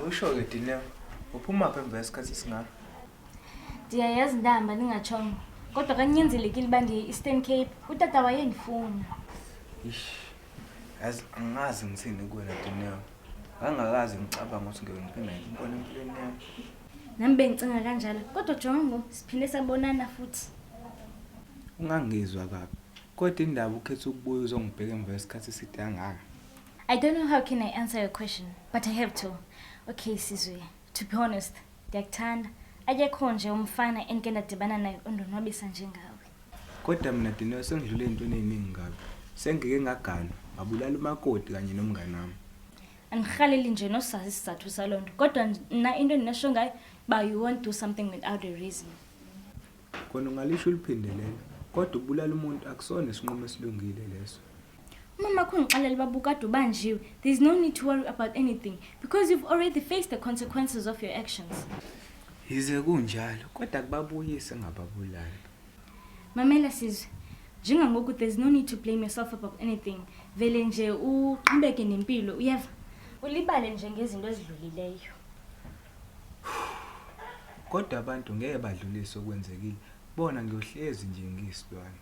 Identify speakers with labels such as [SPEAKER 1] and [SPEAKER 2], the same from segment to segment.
[SPEAKER 1] Awusho-ke Dineo, uphumaphi emva kwesikhathi esingaka?
[SPEAKER 2] Ndiyayazi ndihamba ndingatshongo, kodwa kanyanzelekile uba ndiye e-Eastern Cape. Utata wayendifuna.
[SPEAKER 1] Ish, yazi angazi ngithini kuwena Dineo. Ngangakaze ngicabanga ukuthi ngeke ngiphinde ngikubone empilweni yami.
[SPEAKER 2] Nami bengicinga kanjalo, kodwa jonga ngoku siphinde sabonana futhi.
[SPEAKER 1] Ungangizwa kabi. Kodwa indaba ukhetha ukubuya uzongibheka emva kwesikhathi eside kangaka.
[SPEAKER 2] I don't know how can I answer your question, but I have to. Okay, Sizwe, to be honest, ndiyakuthanda. Akekho nje umfana endike ndadibana naye ondonwabisa njengawe.
[SPEAKER 1] Kodwa mina Dineo sengidlule ey'ntweni ey'ningi kabi. Sengike ngaganwa, ngabulala umakoti kanye nomngane wami.
[SPEAKER 2] Andirhaleli nje nosazi isizathu saloo nto, kodwa mna into endinesho ngayo uba you won't do something without a reason.
[SPEAKER 1] Kona ungalisho uliphinde lelo, kodwa ukubulala umuntu akusona isinqumo esilungile leso.
[SPEAKER 2] Umama ungixelele uba bukade ubanjiwe. There's no need to worry about anything because you've already faced the consequences of your actions.
[SPEAKER 1] Yize kunjalo, kodwa kubabuyise ngababulali.
[SPEAKER 2] Mamela Sizwe, njengangoku there's no need to blame yourself about anything. Vele nje uqhubeke nempilo, uyeva? Ulibale nje ngezinto ezidlulileyo.
[SPEAKER 1] Kodwa abantu ngeke badlulise okwenzekile. Bona ngiyohlezi nje ngiyisilwane.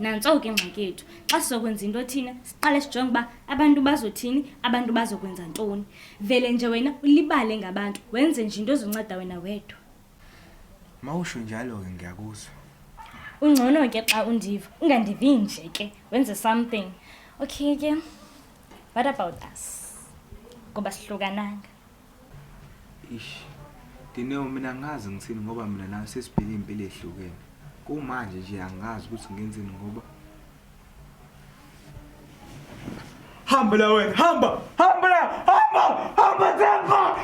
[SPEAKER 2] Nantso ke ingxaki yethu. Xa sizokwenza into thina, siqale sijonge uba abantu bazothini, abantu bazokwenza ntoni. Vele nje wena ulibale ngabantu, wenze nje into ezonceda wena wedwa.
[SPEAKER 1] Mawusho njalo-ke ngiyakuzwa.
[SPEAKER 2] Ungcono ke xa undiva, ungandivi nje ke, wenze something. Okay ke, what about us? Ngoba sihlukananga.
[SPEAKER 1] Ish. Dineo mina angazi ngithini ngoba mina nawe sesiphila iy'mpilo ey'hlukene. Kumanje nje angazi ukuthi ngenzeni ngoba Hamba la wena, hamba! Hamba la! Hamba! Hamba Themba!